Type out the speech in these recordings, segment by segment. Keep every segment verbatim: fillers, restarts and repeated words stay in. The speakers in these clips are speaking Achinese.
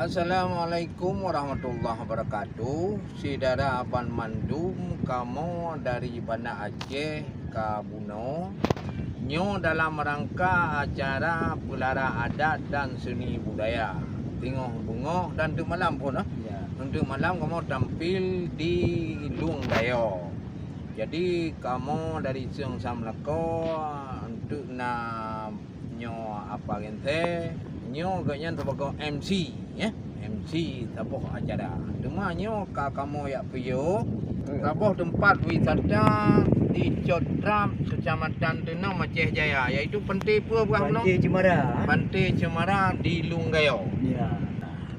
Assalamualaikum warahmatullahi wabarakatuh. Syedara banmandum, kamoe dari Banda Aceh ka bunoe. Nyoe dalam rangka acara peulara adat dan seni budaya. Teungoh beungoh dan teuk malam pun, ah. Ya. Untuk malam kamoe tampil di Lueng Gayo. Jadi kamoe dari Siung Sam Lakoe untuk na nyoe Apa Genteng, nyoe gobnyan sibagoe M C, ya. M C saboh acara. Teuma nyoe ka kamoe jak piôh, saboh teumpat wisata di Cot Trap, Kecamatan Teunom, Aceh Jaya, yaitu Pantai Pue Bah Pante Cemara. Pante Cemara di Lueng Gayo. Ya.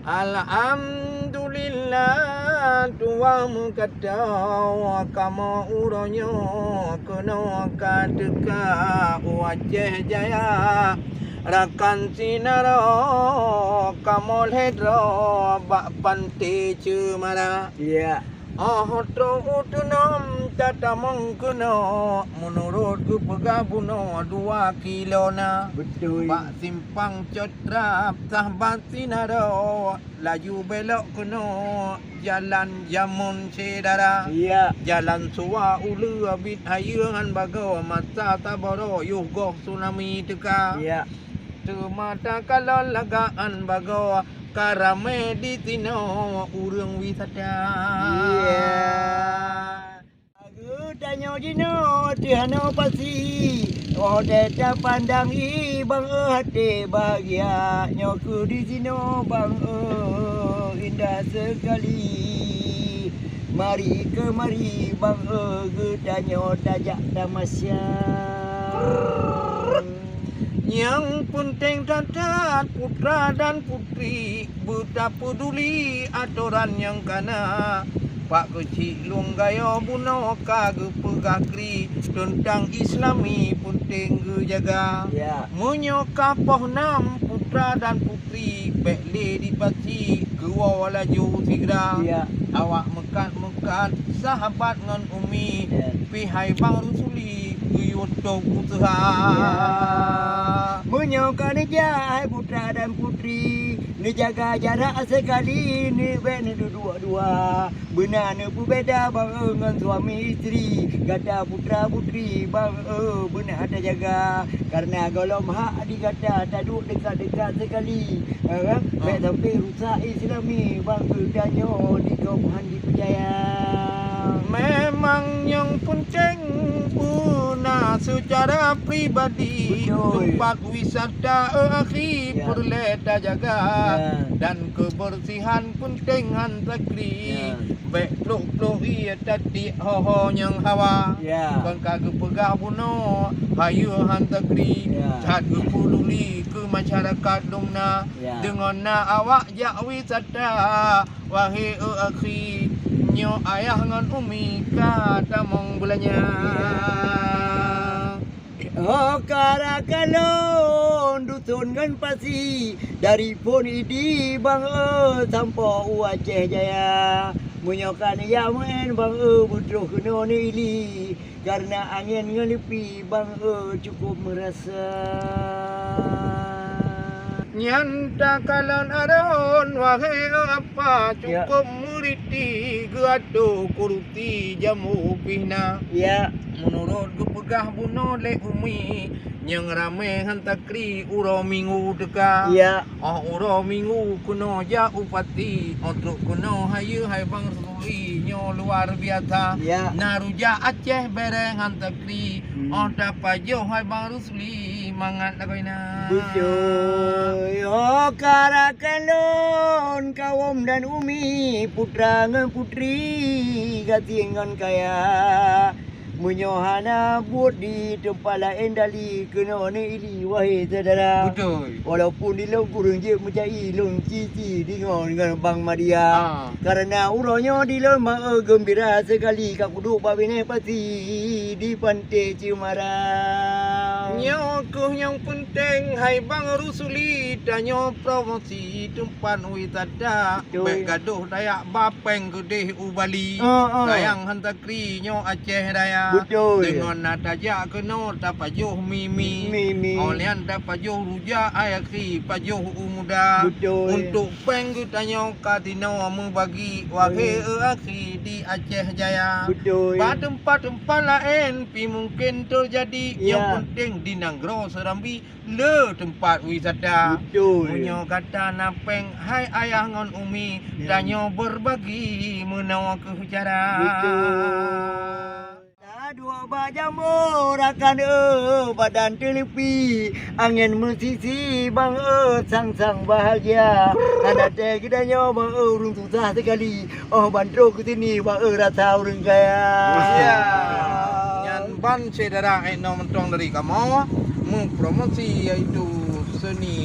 Alhamdulillah, tuwah meukato kamoe uroe nyoe keunoe ka teuka u Aceh Jaya. Rakan sinaro kamoe lhèe droe bak Pante Cemara. Ya. Óh trôk u Teunom tatamong keunoe, meunurot geupeugah bunoe dua kilo na. Beutôi. Bak simpang Cot Trap sahabat sinaro, laju belok keunoe jalan jameun syedara. Ya. Jalan suwa uleue biet hayeue ngon bagoe, masa taboro yoh goh tsunami teuka. Ya. Teuma takalon lagak ngon bagoe, ka ramé di sinoe ureuëng wisata. Iya. Geutanyoe jinoe teuh hana pasi, óh teuh tapandang i bang, eh, até bahagia. Nyoe keuh di sinoe bang, eh, indah sekali. Mari keumari bang, eh, geutanyoe tajak tamasya. Nyang peunteng that-that putra dan putri beutapeuduli atoran nyang kana. Pak Keuchik Lueng Gayo bunoe ka geupeugah kri teuntang Islami peunteng geujaga. Ya. Meunyoe ka poh nam putra dan putri, bèk lé dipasi, geuwoe laju sigra. Ya. Awak meukat-meukat, sahabat ngon umi, ya, pih hai bang Rusuli geuyue tôb useuha. Ya. Meunyoe ka neujak hai putra dan putri, neujaga jarak sekali, neubèk neududuek dua. Beuna neupeubeda bang, eh, ngon suami istri. Gata putra putri bang, eh, beuna tajaga. Karena gohlom hak di gata taduek dekat-dekat sekali. Eh, bèk sampai rusak Islami bang, eh, tanyoe di gob han dipeujaya. Memang nyang peunteng beuna seucara pribadi. Betul. Teumpat wisata, eh, akhi, ya, peureulèe tajaga. Ya. Dan keubeursihan peunteng han takri. Ya. Bèk plôk-plôk ie tatiek ho-ho nyang hawa. Ya. Kon ka geupeugah bunoe hayeue han takri. Ya. That geupeuduli keu masyarakat dum na. Ya. Deungon na awak jak wisata, wahé, eh, akhi, nyoe ayah ngon umi ka tamong beulanja. Ya. Ho kara kalon dusun ngon pasi, dari phon idi bang, eh, sampoe u Aceh Jaya. Meunyoe ka neujak meu'en bang, eh, beutroh keunoe neuili, karena angén ngon leupi bang, eh, cukup meurasa. Nyan takalon aron, wahé apa, ya, cukup meuriti geuatô kurusi jamu pih na. Ya. Meunurot geupeugah bunoe lé umi, nyang ramé han takri uroe Minggu teuka. Ya. Óh uroe Minggu keunoe jak u pati, óh trôk keunoe hayeue hai bang Rusuli nyoe luar biasa. Ya. Na rujak Aceh bèrèng han takri, hmm, óh tapajoh hai bang Rusuli mangat lagoina. Beutôi. Ho kara kalon kawom dan umi, putra ngon putri, gasien ngon kaya. Meunyoe hana buet di teumpat laén dali keunoe neuili, wahé syedara. Beutôi. Walaupun di lôn kureueng jeuet meucai, lôn ci-ci deungoe ngon Bang Madia. Ah. Karena uroe nyoe di lôn ma-, eh, geumbira sekali ka kuduek bak binéh pasi di Pante Cemara. Nyoe keuh nyang peunteng, hai Bang Rusuli, tanyoe promosi teumpat wisata. Betul. Bèk gadôh tajak ba péng keudéh u Bali. Ah, ah. Sayang han takri nyoe Aceh Raya. Betul. Deungon na tajak keunoe tapajoh mi-mi. Mi-mi. Óh lheueh nyan tapajoh rujak, hai akhi, pajoh u muda. Betul. Untuk péng geutanyoe ka tinoe meubagi, wahé, hmm, akhi, di Aceh Jaya. Betul. Bak teumpat-teumpat laén pih mungken teujadi, ya, nyang peunteng di nanggroe Serambi le teumpat wisata. Betul. Meunyoe gata na péng, hai ayah ngon umi, ya, tanyoe beubagi meunoe keuh cara. Betul. Taduek bak jambo rakan, eh, badan teulipi, angén meusisi bang, eh, sang-sang bahagia. Hana teuh geutanyoe bang, eh, ureueng susah sikali. Oh, ban trok keu sini bang, eh, rasa ureueng kaya. Ya. Nyan ban syedara, eh, nyoe mantong dari kamoe meupromosi, yaitu seni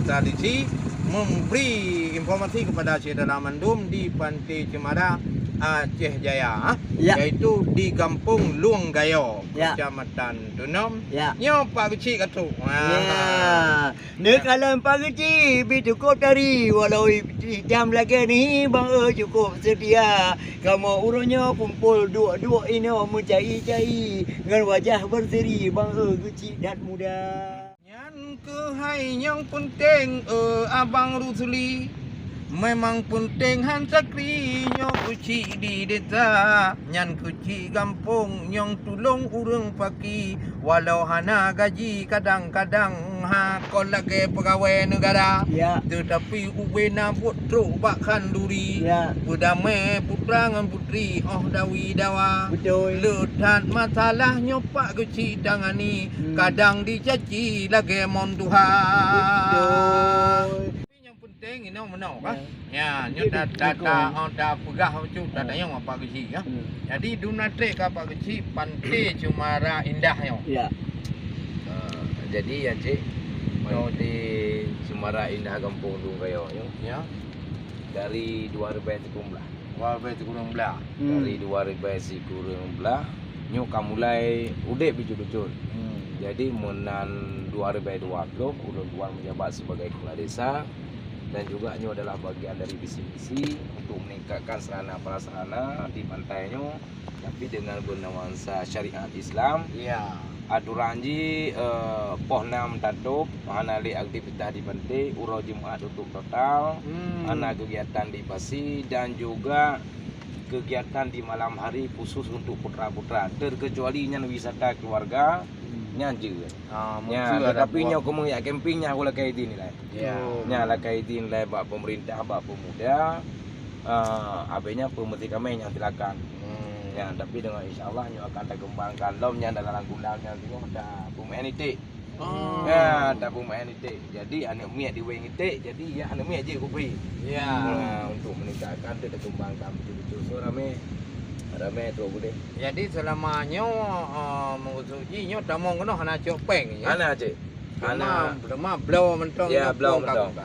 tradisi, memberi informasi kepada syedara mandum di Pantai Cemara, Aceh Jaya, ya, yaitu di Gampông Lueng Gayo, ya, Kecamatan Tunom. Ya. Nyoe Pak Geuchik ka trok. Ya. Wah. Neukalon Pak Geuchik, bi cukôp tari, walau itam lagèe ni, bang, eh, cukôp seutia. Kamoe uroe nyoe kumpul duek-duek inoe meucai-cai, ngon wajah berseri, bang, eh, Geuchik that muda. Nyan keuhai nyang peunteng, eh, Abang Rusli. Memang peunteng han sakri nyoe keuchik di desa. Nyan keuchik gampông nyang tulông ureueng paki. Walau hana gaji kadang-kadang ha kon lagèe peugawai neugara. Ya. Teutapi ubé na buet trok bak khanduri. Ya. Beudamé putra ngon putri óh dawi dawa. Betul. Le that masalah nyoe Pak Geuchik tangani. Hmm. Kadang dicaci lagèe mon tuha. Betul. Tapi nyang peunteng inoe meunoe, kan? Ya. Ya, nyoe ta-, ta-, ta-, oh, tapeugah bacut, ta-, tanyong Pak Geuchik, ya. Hmm. Jadi, dum na trek ka Pak Geuchik, Pantai Cemara Indah nyoe. Ya. Ah, jadi, ya, Cik, Pantai Cemara Indah Gampông Lueng Gayo nyoe. Ya. Dari dua ribèe sikureueng blah. Dua ribèe sikureueng blah. Hmm. Dari dua ribèe sikureueng blah, nyoe ka mulai udép bacut-bacut. Hmm. Jadi, meunan dua ribèe dua ploh, ulôn tuan menjabat sebagai kepala desa, dan juga nyoe adalah bagian dari visi misi untuk meningkatkan sarana prasarana di pantai nyoe, tapi dengan bernuansa syariat Islam. Ya. Aturan jih, eh, poh nam tatôp, hana lé aktivitas di pantai, uroe Jumat tutup total, hmm, hana kegiatan di pasi, dan juga kegiatan di malam hari khusus untuk putra-putra, terkecuali nyan wisata keluarga, hmm, nyan jeuet. Ah, nyan, tetapi nyoe keumeung jak camping nyan, aku lakèe idin nilai. Ya. Nyan lakèe idin lé bak pemerintah, bak pemuda, ah, abéh nyan peumeusti kamé nyang silakan. Hmm. Nyan, tapi dengan insya Allah nyoe akan takeumbangkan lom nyan dalam gulam nyan singoh tapeumeu'en iték. Oh. Ya, tapeumeu'en iték. Jadi aneuk miet di weng iték, jadi ya aneuk miet jeuet kupi. Ya. Nah, untuk meningkatkan tu takeumbangkan betul-betul. So ramé. Ramé trok udeh. Jadi selama nyoe, eh, meukeusut jih nyoe tamong keunoe hana cok péng, ya? Hana, Cik. Hana. Cuma, cuma bloe mantong. Ya, bloe mantong.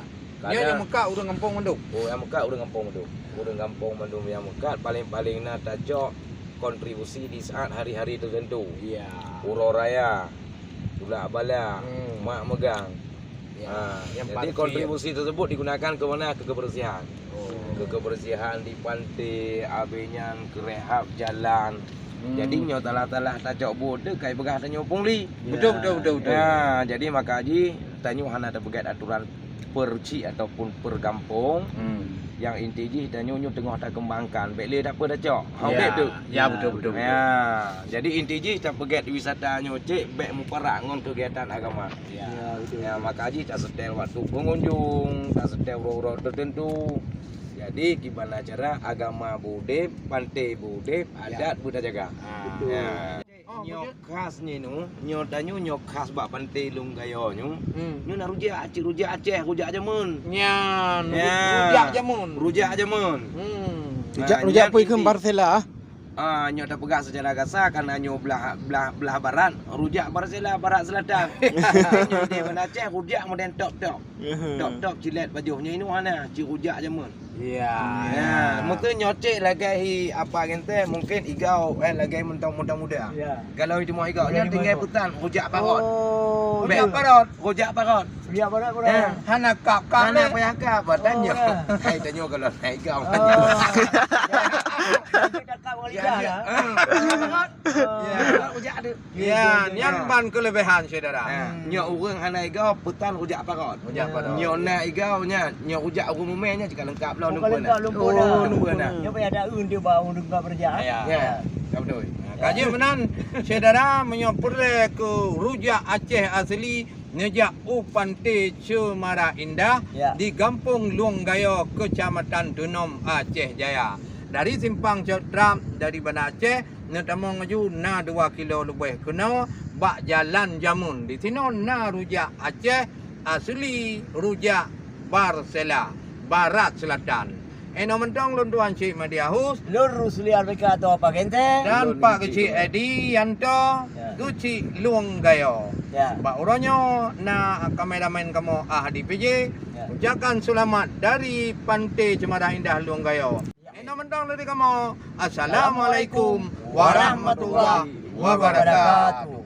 Nyoe nyang meukat ureueng gampông mandum. Oh, nyang meukat ureueng gampông mandum. Ureueng gampông mandum nyang meukat, paléng-paléng na tacok kontribusi di saat hari-hari tertentu. Iya. Uroe raya, tulak bala, hmm, mak meugang. Ya, ha, jadi kontribusi tersebut digunakan ke mana? Ke kebersihan. Oh. Ke kebersihan di pantai, abéh nyan ke rehab jalan. Hmm. Jadi nyoe talah-talah tacok buet tu kai peugah tanyoe pungli. Betul, betul, betul, betul. Ya, jadi maka jih tanyoe hana tapeugét aturan per chik ataupun per gampông. Hmm. Nyang inti jih tanyoe nyoe teungoh takeumbangkan. Bék lé dapeuet tacok. Ha, ya, betul. Ya, betul, betul, betul. Ya, jadi inti jih tapeugét wisata nyoe cék bék muparak ngon kegiatan agama. Ya. Ya, betul. Ya, maka jih taseutèl waktu pengunjung, taseutèl uroe-uroe tertentu. Jadi, gimana cara agama beudép, pantai beudép, ya, adat beutajaga. Ha. Betul. Ya. Oh, nyoe betul. Khas nyoe nu, nyoe tanyoe nyoe khas bak Pantai Lueng Gayo nyoe. Hmm. Nyoe na rujak, cit rujak Aceh, rujak jameun. Nyan, ya, rujak jameun. Rujak jameun. Hmm. Rujak, ha, rujak nyan pui kheun inti. Barsela, ah? Ah, nyoe tapeugah secara gasa, karena nyoe blah, blah, blah barat, rujak Barsela, barat selatan. Nyoe di Aceh, rujak modern top-top. Top-top cilet pajoh nyoe inoe hana, cit rujak jameun. Ya. Ya, mungkin nyoe cit lagèe hi apa genteng, mungkin igau, eh, lagèe mantong muda-muda. Ya. Kalau di rumah igau, nyan tinggai pesan rujak parot. Oh, rujak parot, rujak parot. Rujak parot, parot. Ya. Hana kap-kap. Hana payah kap, badan nyoe. Hai, tanyoe kalau naik igau. Oh. Jadi cakap orang lidah lah. Ya, rujak tu. Ya, nyan ban kelebihan syedara. Ha, nyoe ureueng hana igau, pesan rujak parot. Rujak parot. Nyoe na igau nyan, nyoe rujak ureueng mumè nyan cit ka leungkap lom. Oh, ka leungkap, lumpur dah. Lumpur dah. Nyoe payah ada eun dia bak ureueng ka beurujak. Ya. Ya, ka beutôi. Ha, ka jeuet meunan, syedara, meunyoe peureulèe keu rujak Aceh asli, neujak u Pantai Cemara Indah di Gampông Lueng Gayo, Kecamatan Teunom, Aceh Jaya. Dari Simpang Cot Trap, dari Banda Aceh, neutamong laju na dua kilo leubeh keunoe bak Jalan Jamun. Di sinoe na rujak Aceh asli, rujak Barsela, Barat Selatan. Inoe mantong lôn tuan Cik Madiahus. Lôn Rusli Arbika atau Pak Gente. Dan Pak Keuchik Edi Yanto, Keuchik Lueng Gayo. Ya. Bak uroe nyoe na kameramen kamoe Ahdi P J. Ya. Ucapkan selamat dari Pantai Cemara Indah Lueng Gayo. Inoe mantong dari kamoe. Assalamualaikum warahmatullahi wabarakatuh.